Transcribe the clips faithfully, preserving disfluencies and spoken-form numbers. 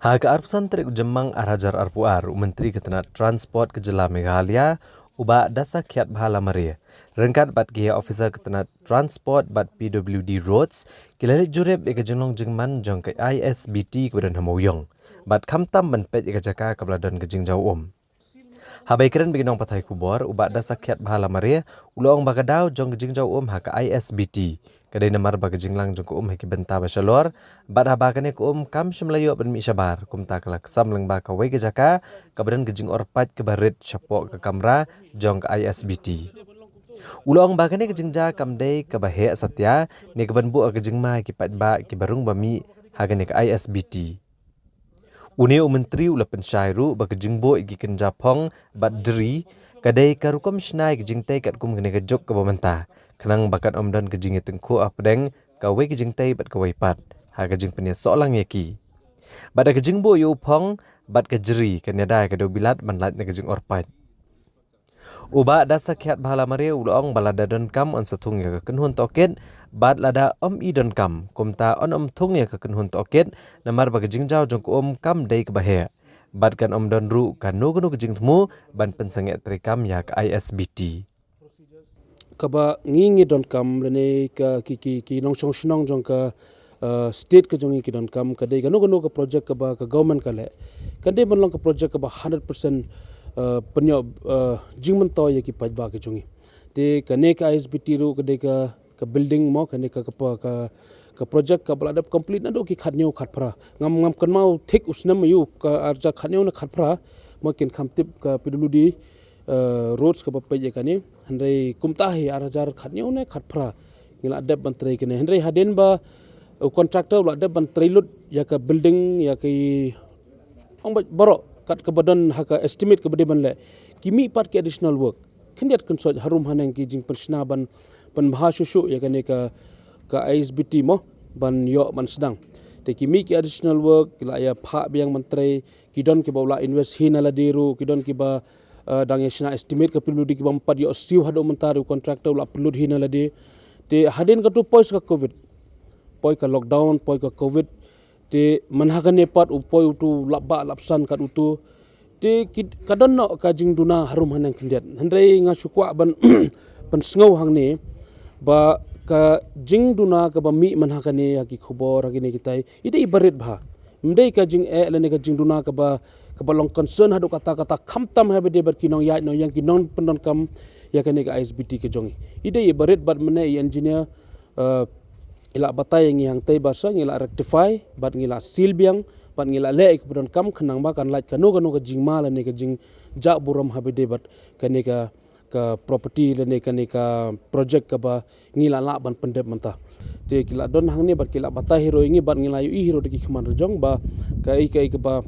Ha ka arphew san tarik u Jymmang ar hajar arphew ar, u Myntri ka tnat Transport ka jylla Meghalaya, u Bah Dasakhiatbha Lamare, ryngkat bad ki officer ka tnat Transport bad P W D Roads, ki la leit jurip ïa ka jinglong jingman jong ka I S B T kaba don ha Mawïong, bad khamtam ban peit ïa ka jaka kaba la don ka jingjaw um. Haba ïakren bad ki nongpathai khubor, u Bah Dasakhiatbha Lamare u la ong ba ka daw jong ka jingjaw um ha ka I S B T ka dei namar ba ka jinglang jong ka um ha ki bynta ba shalor, bad haba kane ka um kam shym la ïoh ban mih shabar, kumta ka la ksam lyngba kawei ka jaka kaba don ka jingor pait kaba rit shapoh ka kamra jong ka I S B T. U la ong ba kane ka jingjia kam dei kaba heh satia, ne kaban buh ka jingma ki paidbah kiba rung ba mih ha kane ka I S B T. Une u Myntri u la pynshai ruh ba ka jingbuh ïa ki kynja phong bad jri ka dei ka rukom shna ïa ka jingtei katkum kane ka juk kaba mynta, khnang ba kan ym don ka jingïatyngkhuh hapdeng kawei ka jingtei bad kawei pat ha ka jingpynïasoh lang ïa ki. Bad ka jingbuh ïa u phong bad ka jri kan ïada ïa ka dewbilat ban lait na ka jingor pait. U Bah Dasakhiatbha Lamare u la ong ba lada donkam yn sa thung ïa ka kynhun tohkit, bad lada ym i donkam, kumta yn ym thung ïa ka kynhun tohkit, namar ba ka jingjaw jong ka um kam dei kaba heh, bad kan ym don ruh kano kano ka jingthmu ban pynsangeh treikam ïa ka I S B T. Kaba ngi ngi donkam lane ka ki ki ki nongshong shnong jong ka, eh, state ka jong ngi ki donkam ka dei kano kano ka project kaba ka government ka leh, kan dei ban long ka project kaba hundred percent, eh, pynïoh, eh, jingmyntoi ïa ki paidbah ka jong ngi. Te kane ka I S B T ruh ka dei ka, ka building mo, kane ka, ka, ka, ka project kaba la dep complete naduh ki khatñiew khatphra. Ngam, ngam kynmaw thik u snem aïu, ka arja khatñiew ne khatphra, mo, kin kham tip ka P W D, eh, Roads kaba peit ïa kane. Hynrei kumta hi ar hajar khatñiew ne khatphra ngi la dep ban trei kane. Hynrei hadien ba u contractor u la dep ban trei lut ïa ka building, ïa ki ong ba baroh kat kaba don ha ka estimate kaba dei ban leh, ki mih pat ki additional work khyndiat khynsoit harum haneng, ki jingpynshna ban pynbha shuh shuh ïa kane ka, ka I S B T mo, ban ïoh ban sdang. Te ki mih ki additional work, ki la ïa phah biang ban trei, ki don kiba u la invest hi na lade ruh, ki don kiba, eh, dang ïa shna estimate ka P W D, kiba ym pat ïoh siew haduh mynta ruh, contractor u la pynlut hi na lade. Te hadien katu poi sa ka covid, poi ka lockdown, poi ka covid, te man ha kane pat u poi utu lap ba lap san kat utu. Te ki, ka don noh ka jingduna harum haneng khyndiat. Hynrei nga shu kwah ban pynsngew hangne ba ka jingduna kaba mih man ha kane ha ki khubor ha kine kitai, i dei i barit bha. Ym dei ka jingeh lane ka jingduna kaba, kaba long concern haduh katta katta, khamtam haba dei bad ki nongïaid nongïeng, ki nongpyndonkam ïa kane ka I S B T ka jong ngi. I dei i barit bad mynne i engineer, eh, i la batai ïa ngi hangtei ba sa ngi la rectify bad ngi la seal biang bad ngi la leh ïa ka pyndonkam khnang ba kan lait kano kano ka jingma lane ka jingjah burom haba dei bad kane ka, ka property lane kane ka project kaba ngi la lah ban pyndep mynta. Te ki la don hangne bad ki la batai hi ruh ïa ngi bad ngi la ïohi hi ruh da ki khmat rajong ba kaei kaei kaba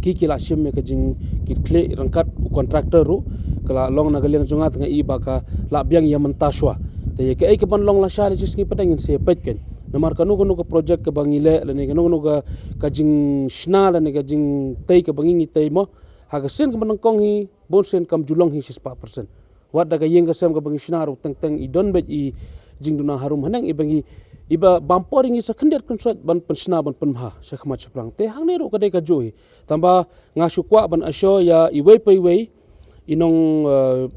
ki, ki la shim ïa ka jingkitkhlieh ryngkat u contractor ruh, ka la long na ka liang jong nga, te nga i ba ka la biang ïa mynta shuwa. Te ïa kaei kaban long lashai lashisngi pat ngin sa ïa peit keiñ. Namar kano kano ka project kaba ngi leh lane kano kano ka, ka jingshna lane ka jingtei kaba ngi ngi tei mo, ha ka sien kaba nyngkong hi, bun sien kam ju long hi shispah percent. Wat da ka ïing ka sem kaba ngi shna ruh teng teng i don beit i jingduna harum haneng, iba ngi, iba bam por ïa ngi sa khyndiat khynsoit ban pynshna ban pynbha sha khmat shaphrang. Te hangne ruh ka dei kajuh hi. Tangba nga shu kwah ban assure ïa iwei pa iwei i nong, eh,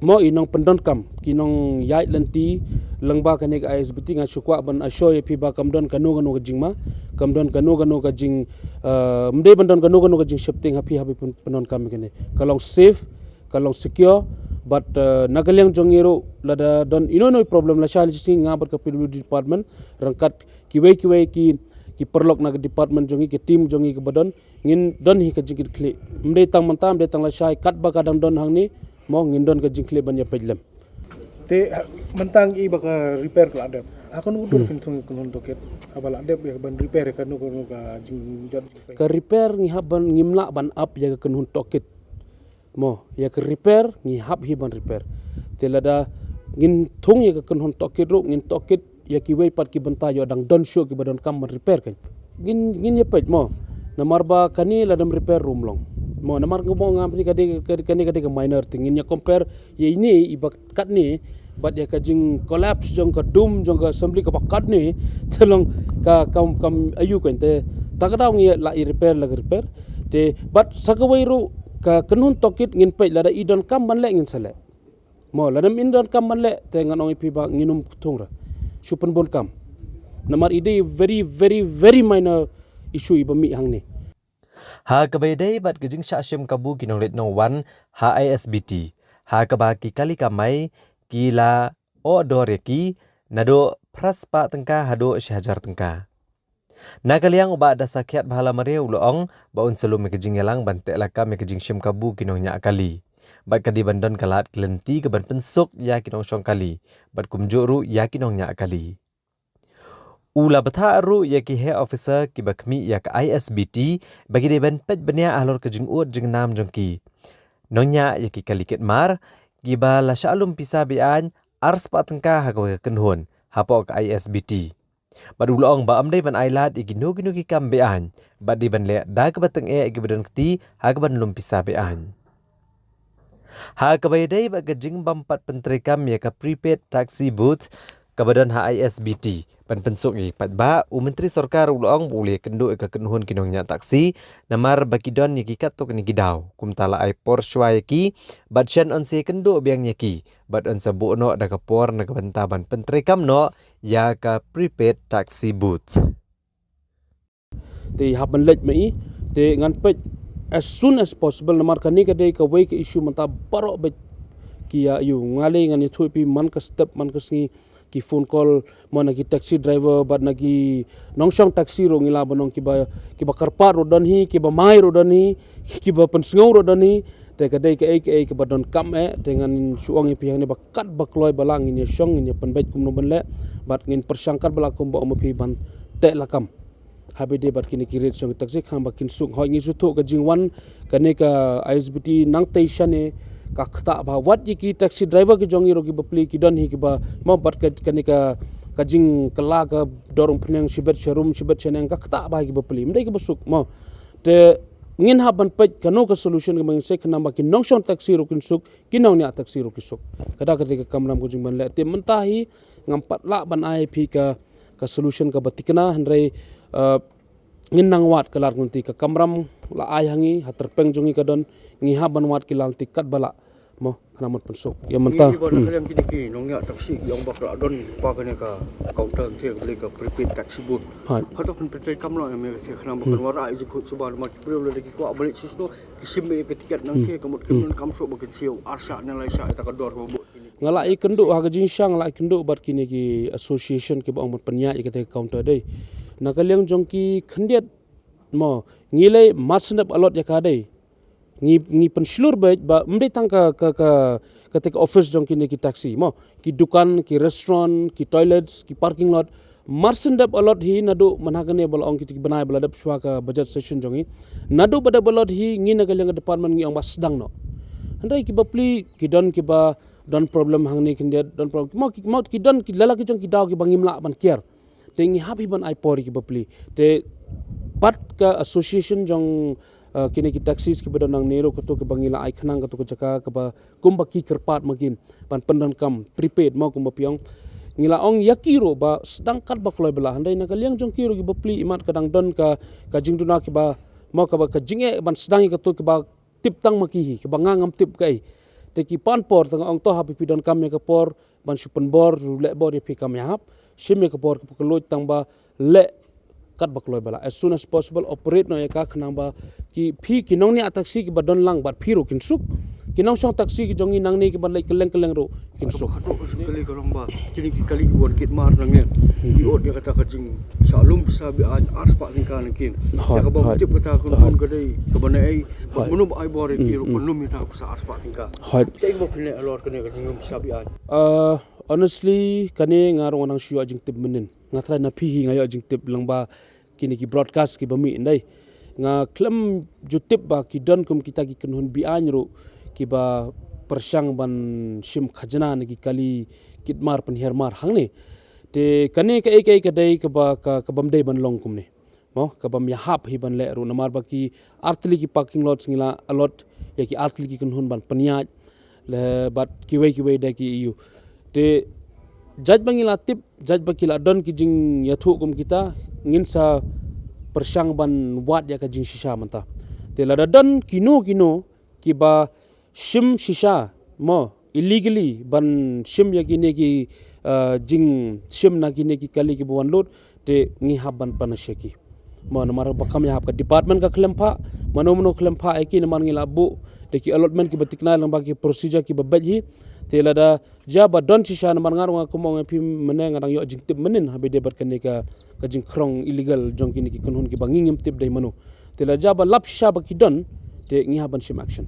mo, i nongpyndonkam, ki nongïaid lynti lyngba kane ka I S B T, nga shu kwah ban assure ïa phi ba kam don kano kano ka jingma, kam don kano kano ka jing, eh, ym dei ban don kano kano ka jingsheptieng ha phi haba phi pyn-, pyndonkam ïa kane. Ka long safe, ka long secure, bad, eh, na ka liang jong ngi ruh lada don ino ino i problem lashai lashisngi, nga bad ka P W D department ryngkat kiwei kiwei ki, ki paralok na ka department jong ngi, ki team jong ngi kaba don, ngin don hi ka jingkitkhlieh. Ym dei tang mynta, ym dei tang lashai, katba ka dang don hangne mo, ngin don ka jingkitkhlieh ban ïa peit lem. Te, ha, mynta ngi i ba ka repair ka la dep. Ha kano ka dur Hmm. kin thung ïa ka kynhun tohkit haba la dep ïa ban repair ïa kano kano ka jingjot jingpeit? Ka repair ngi hap ban, ngim lah ban ap ïa ka kynhun tohkit. Mo, ïa ka repair ngi hap hi ban repair. Te lada ngin thung ïa ka kynhun tohkit ruh, ngin tohkit ïa kiwei pat ki bynta ïoh dang don shuh kiba donkam ban repair keiñ. Ngin, ngin ïa peit mo. Namar ba kane lada ym repair ruh ym long. Mo, namar nga mo nga, kane ka dei, kane ka dei ka minor thing. Ngin ïa compare ïa ine iba katne bad ïa ka jing collapse jong ka dum jong ka assembly kaba katne, te long ka kam, kam aïu keiñ, te Ta ka daw ngi la i repair la repair. Te bad sa kawei ruh ka kynhun tohkit ngin peit lada i donkam ban leh ngin sa leh. Mo, lada ym donkam ban leh te ngan ong ïa phi ba ngin ym kthung re. Shu pynbun kam. Namar i dei very, very, very minor issue iba mih hangne. Ha kaba ïadei bad ka jingshah shim kabu ki nongleit nongwan ha I S B T, ha kaba ki kali kamai ki la ohdor ïa ki naduh phra spah tyngka haduh shi hajar tyngka. Na ka liang u Bah Dasakhiatbha Lamare u la ong ba un sa lum ïa ka jingïalang ban teh lakam ïa ka jingshim kabu ki nongñiah kali. Bad ka dei ban don ka lad ka lynti kaban pynsuk ïa ki nongshong kali bad kumjuh ruh ïa ki nongñiah kali. U la bthah ruh ïa ki heh officer kiba khmih ïa ka I S B T ba ki dei ban peit bniah halor ka jingud jingnam jong ki nongñiah ïa ki kali kit mar kiba la shah lum pisa be-aiñ ar spah tyngka ha kawei ka kynhun hapoh ka I S B T. Bad u la ong ba ym dei ban ai lad ïa kino kino ki kam be-aiñ bad dei ban leh da kaba tyngeh ïa kiba don kti ha kaban lum pisa be-aiñ. Ha kaba ïadei bad ka jingbym pat pyntreikam ïa ka prepaid taxi booth kaba don ha I S B T ban pynsuk ïa ki paidbah, u Myntri Sorkar u la ong ba u la ïakynduh ïa ka kynhun ki nongñiah taxi namar ba ki don ïa ki katto katne ki daw. Kumta la ai por shuwa ïa ki bad shen yn sa ïakynduh biang ïa ki bad yn sa buh noh da ka por na ka bynta ban pyntreikam noh ïa ka prepaid taxi booth. Te i hap ban leit ma i, te ngan peit as soon as possible namar kane ka dei kawei ka issue mynta baroh beit ki ïa ïoh. Nga lei ngan ïathuh ïa phi man ka step man ka sngi ki phone call mo na ki taxi driver bad na ki nongshong taxi ruh ngi lah ban ong kiba, kiba kyrpad ruh don hi, kiba mai ruh don hi, kiba pynsngew ruh don hi. Te ka dei kaei kaei kaba donkam eh, te ngan shu ong ïa phi hangne ba katba kloi ba lah ngin ïa shong, ngin ïa pynbeit kumno ban leh bad ngin pyrshang katba lah kumba ong ma phi ban teh lakam. Haba ïadei bad kine ki rate shong ki taxi khnang ba kin suk. Hooid, ngi sngewthuh ka jingwan kane ka I S B T nangtei shane ka ktah bha. Wat ïa ki taxi driver ki jong ngi ruh kiba plie ki don hi kiba mo bad ka, kane ka, ka jingkylla ka dor umphniang shibit sharum shibit shaneng ka ktah bha ïa kiba plie. Ym dei kiba suk mo. Te ngin hap ban peit kano ka solution kaba ngin sei khnang ba ki nongshong taxi ruh kin suk, ki nongñiah taxi ruh ki suk. Ka da kata ka kamram ka jingban leh. Te mynta hi ngam pat lah ban ai phi ka, ka solution kaba thikna, hynrei, eh, ngin nang wad ka lad ka lynti. Ka kamram la ai ha ngi, ha tyrpeng jong ngi ka don, ngi hap ban wad ki lad lynti katba lah mo khnang ban pynsuk. Ïa mynta. Ngi ba na ka liang kine ki nongñiah taxi ki ong ba ka la don ba kane ka counter ki ka prepaid taxi booth. Hooid. Hato phin pyntrei kam noh ïa me ka khnang ba kan wanrah ïa jingkhuid suba namar ki briew lada ki kwah ban leit shisha ki shim ïa ka tiket nangta ka mut ki don kam shuh ba kin siew ar shah ne lai shah ïa ka dor ka booth. Nga la ïakynduh ha ka jingshang, nga la ïakynduh bad kine ki association kiba ong ban pynïaid ïa kata ka counter dei. Na ka liang jong ki khyndiat mo, ngi lei mar shen dep allot ïa ka dei. Ngi, ngi pynshlur beit ba ym dei tang ka, ka, ka, kata ka office jong kine ki taxi mo, ki dukan, ki restaurant, ki toilets, ki parking lot. Mar shen dep allot hi naduh mynta kane ba la ong kito ki bnai ba la dep shuwa ka budget session jong ngi. Naduh ba dep allot hi ngi na ka liang ka department ngi ong ba sdang noh. Hynrei kiba plie ki don kiba don problem hangne khyndiat, don problem. Mo ki, mo ki don ki lala ki jong ki daw kiba ngim lah ban kiar. Te ngi hap hi ban ai por ïa kiba plie. Te bad ka association jong, eh, kine ki taxis kiba don nangne ruh kato kaba ngi la ai khnang kato ka jaka kaba kumba ki kyrpad ma ki ban pyndonkam prepaid mo kumba phi ong. Ngi la ong ïa ki ruh ba sdang katba kloi ba lah, hynrei na ka liang jong ki ruh kiba plie imat ka dang don ka, ka jingduna kiba mo kaba ka jingeh ban sdang ïa kato kiba tip tang ma ki hi, kiba nga ngam tip kaei. Te ki pan por, te nga ong to haba phi donkam ïa ka por ban shu pynbor, leh bor ïa phi kam ïahap, shim ïa ka por kaba kylluid tang ba leh katba kloi ba lah. As soon as possible operate noh ïa ka khnang ba ki phi ki nongñiah taxi kiba don lang bad phi ruh kin suk. Ki nongshong taxi ki jong ngi nangne kiba leit kylleng kylleng ruh kin suk. Kane ka long ba kine ki kali ki wan kit mar nangne. Ki ot ïa kata ka jingshah lum pisa be-aiñ ar spah tyngka na ki. Hooid, hooid. Ïa kaba tip kata ka long ka dei kaba naei. Hooid. Mynno ba ai bor ïa ki ruh ban lum ïa kata ka pisa ar spah tyngka. Hooid. Kaei kaba phin leh halor kane ka jinglum pisa be-aiñ? Ah, honestly kane nga ruh nga nang shu ïoh jingtip mynnin. Nga tharai na phi hi nga ïoh jingtip lyngba kine ki broadcast kiba mih ndai. Nga khlem ju tip ba ki don kum kita ki kynhun be-aiñ ruh kiba pyrshang ban shim khajna na ki kali kit mar pynhiar mar hangne. Te kane kaei kaei ka dei kaba ka, kabym dei ban long kumne. Mo, kabym ïahap hi ban leh ruh namar ba ki artylli ki parking lots ngi la allot ïa ki artylli ki kynhun ban pynïaid. Le bad kiwei kiwei de ki ïoh. Te jait ba ngi la tip, jait ba ki la don ki jingïathuh kum kita, ngin sa pyrshang ban wad ïa ka jingshisha mynta. Te lada don kino kino kiba shim shisha mo illegally ban shim ïa kine ki, uh, jingshim na kine ki kali kiba wan lut, te ngi hap ban pynshai ki. Mo namar ba kam ïa hap ka department ka khlem pha, mano mano khlem pha ïa ki namar ngi la buh da ki allotment kiba tikna lang ba ki procedure kiba bad hi. Te lada ja ba don shisha namar nga rung kum ong ïa phi mynne nga dang ïoh jingtip mynnin ha bide bad kane ka ka jingkhrong illegal jong kine ki kynhun kiba ngi ngim tip dei mano. Te la ja ba lap shisha ba ki don, te ngi hap ban shim action.